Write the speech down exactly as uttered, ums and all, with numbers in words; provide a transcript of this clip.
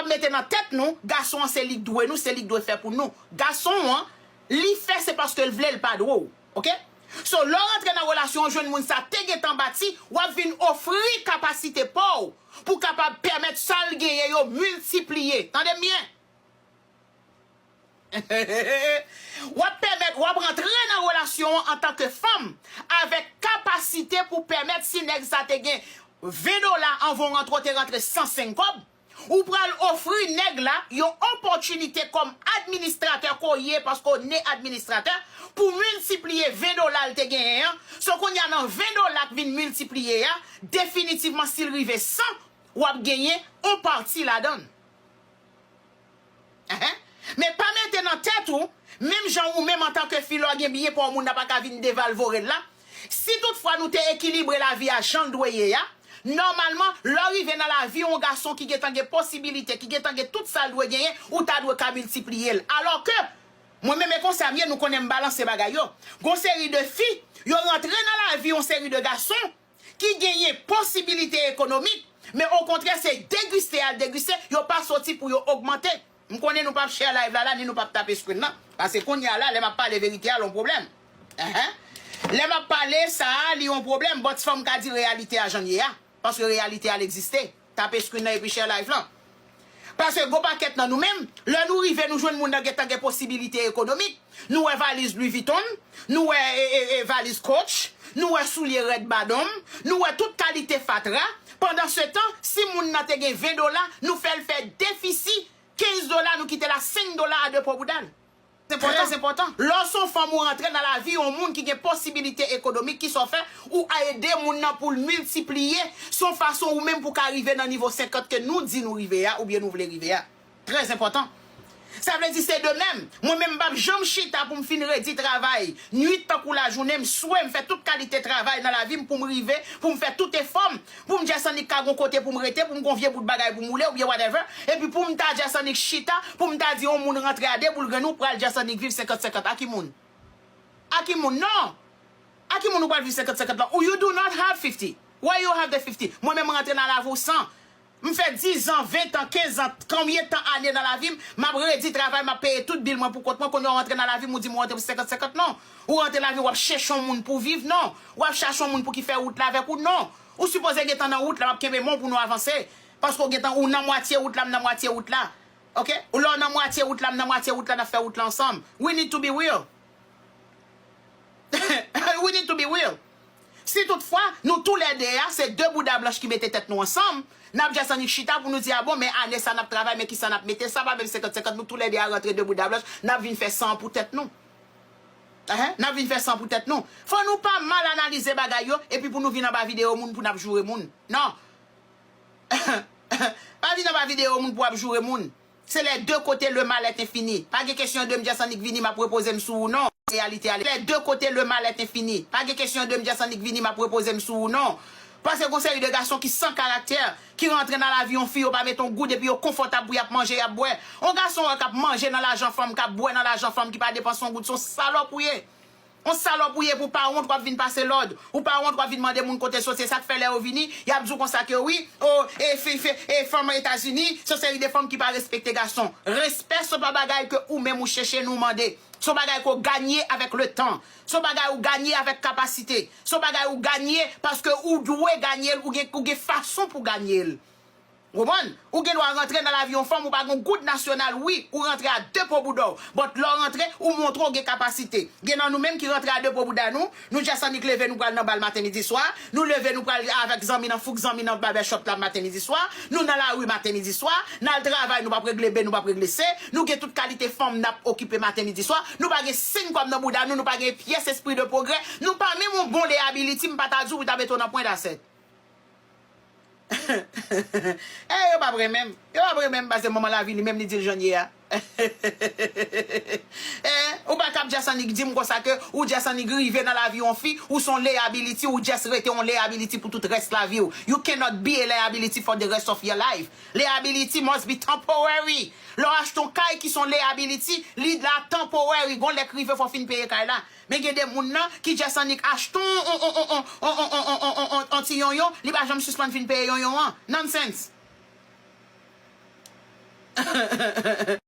mete nan tèt nou, gason an se li k dwe nou, se li k dwe fè pou nou. Gason an, li fè se paske l vle, l pa dwe w. Oke? So, lè w rantre nan relasyon, w jwenn moun sa te gentan bati, w ap vin ofri kapasite pa w pou kapab pèmèt sa l genyen yo miltipliye. Tande m byen. W ap pèmèt, w ap rantre nan relasyon an antanke fanm avèk kapasite pou pèmèt si nèg sa te gen ven dola anvan w rantre, w te rantre san senk kòb, ou pral ofri nèg la yon opòtinite kòm administratè ke w ye, paske w ne administratè, pou miltipliye ven dola l te genyen an. So, kounye a nan ven dola k vin miltipliye a, definitivman, si l rive san, w ap genyen yon pati ladan l. Enhen. Men pa mete nan tèt ou, menm jan ou menm antanke fi, lè w gen byen pa w, moun nan pa ka vin devalvore l la. Si toutfwa nou te ekilibre lavi a jan l dwe ye a, nòmalman, lè w rive nan lavi yon gason ki gentan gen posibilite, ki gentan gen tout sa l dwe genyen, ou ta dwe ka miltipliye l. Alò ke, mwen menm e konsa m ye, nou konnen m balanse bagay yo. Gon seri de fi, yo rantre nan lavi yon seri de gason, ki genyen posibilite ekonomik, men okontrè se degiste y al degiste, yo pa soti pou yo ogmante. M konnen nou p ap share live la, la, ni nou p ap tape screen nan. Paske kounye a la, lè m ap pale verite a, l on pwoblèm. Enhen. Lè m ap pale sa a, li on pwoblèm, but fò m ka di reyalite a jan l ye a. Paske reyalite a l egziste. Tape screen nan epi share live lan. Paske gon pakèt nan nou menm, lè nou rive, nou jwenn moun nan gentan gen posibilite ekonomik, nou wè valiz Louis Vuitton, nou wè e, e, e, valiz Coach, nou wè soulye Red Bottom, nou wè tout kalite fatra. Pandansetan, si moun nan te gen ven dola, nou fè l fè defisi kenz dola, nou kite l a senk dola a de po bouda l. Trè enpòtan. Lè w se yon fanm, ou rantre nan lavi yon moun ki gen posibilite ekonomik, ki sa w fè, ou ede moun nan pou l miltipliye, se yon fason ou menm pou ka rive nan nivo senkant ke nou di nou rive a, oubyen nou vle rive a. Trè enpòtan. Sa vle di se de menm. Mwen menm, m p ap janm chita pou m fin redi travay, nwit tankou lajounen, m swe, m fè tout kalite travay nan lavi m pou m rive, pou m fè tout efò m, pou m just annik ka gon kote pou m rete, pou m gon vye bout bagay pou m woule, oubyen whatever, epi pou m ta just annik chita, pou m ta di yon moun rantre a de boul grenn ou pral just annik viv senkant senkant. A ki moun? A ki moun? Non! A ki moun ou pral viv senkant senkant lan? Ou, you do not have fifty. Where you have the fifty? Mwen menm, m rantre nan lavi w san. M fè diz an, ven an, kenz an, konbyen tan ane nan lavi m, m ap redi travay, m ap peye tout bil mwen pou kont mwen, kounye a w rantre nan lavi m, ou di m ou rantre pou senkant senkant, non. Ou rantre lavi w ap chèche yon moun pou viv, non. W ap chache yon moun pou ki fè wout la avèk ou, non. Ou sipoze gentan nan wout la, m ap kenbe men w pou nou avanse. Paske w gentan, ou nan mwatye wout la, m nan mwatye wout la. Oke? Ou lè w nan mwatye wout la, m nan mwatye wout la, n ap fè wout la ansanm. We need to be real. We need to be real. Si toutfwa, nou toulède a, se de bouda blanch ki mete tèt nou ansanm, n ap just annik chita pou nou di, a bon, men ane sa n ap travay, men kisa n ap mete, sa pa menm senkant senkant, nou toulède a rantre de bouda blanch, n ap vin fè san pou tèt nou. Enhen, n ap vin fè san pou tèt nou. Fò nou pa mal analize bagay yo, epi pou nou vin anba videyo moun pou n ap joure moun. Non. Pa vin anba videyo moun pou w ap joure moun. Se les deux côtés le mal est infini. Pa gen kesyon de m just annik vini, m ap repoze m sou ou, non. Reyalite a, les deux côtés le mal est infini. Pa gen kesyon de m just annik vini, m ap repoze m sou ou, non. Paske gon seri de gason ki san karaktè, ki rantre nan lavi yon fi, yo pa mete yon goud, epi yo konfòtab pou y ap manje, y ap bwè. Yon gason wè k ap manje nan lajan fanm, k ap bwè nan lajan fanm, ki pa depanse yon goud, se yon salòp ou ye. Yon salòp ou ye, pou w pa wont w ap vin pase lòd. Ou pa wont w ap vin mande moun kote soti. E sa k fè lè yo vini, y ap di w konsa ke wi, o, e fi, fi, e fanm Etazini, se yon seri de fanm ki pa respekte gason. Respè se pa bagay ke ou menm ou chèche nou mande. Se yon bagay ke w ganye avèk le tan. Se yon bagay ou ganye avèk kapasite. Se yon bagay ou ganye paske ou dwe ganye l, ou gen, ou gen fason pou ganye l. Ou konprann? Ou gen dwa rantre nan lavi yon fanm, ou pa gen goud nasyonal, wi, ou rantre a de po bouda w. But lè w rantre, ou montre w gen kapasite. Gen nan nou menm ki rantre a de po bouda nou, nou just annik leve, nou pral nan bal maten, midi, swa, nou leve, nou pral avèk zanmi nan fouk, zanmi nan barbershop la maten, midi, swa, nou nan lari maten, midi, swa, n al travay, nou p ap regle be, nou p ap regle se, nou gen tout kalite fanm n ap okipe maten, midi, swa, nou pa gen senn kòb nan bouda nou, nou pa gen pyès espri de pwogrè, nou pa menm yon bon leyabiliti, m pa ta di w pou ta mete w nan pwen dasèt. Eh, yo p ap renmen m. Yo p ap renmen m, paske manman lavi li menm li di l jan l ye a. Eh, ou pa kab just annik di m konsa ke ou just annik rive nan lavi yon fi, ou se yon liability, ou just rete yon liability pou tout rès lavi w. You cannot be a liability for the rest of your life. Liability must be temporary. Lè w achte yon kay ki se yon liability, li la temporary. Gon lè k rive, fò w fin peye kay la. Men gen de moun nan ki just annik achte on, on, on ti yonyon, li pa janm sispann fin peye yonyon an. Nonsense.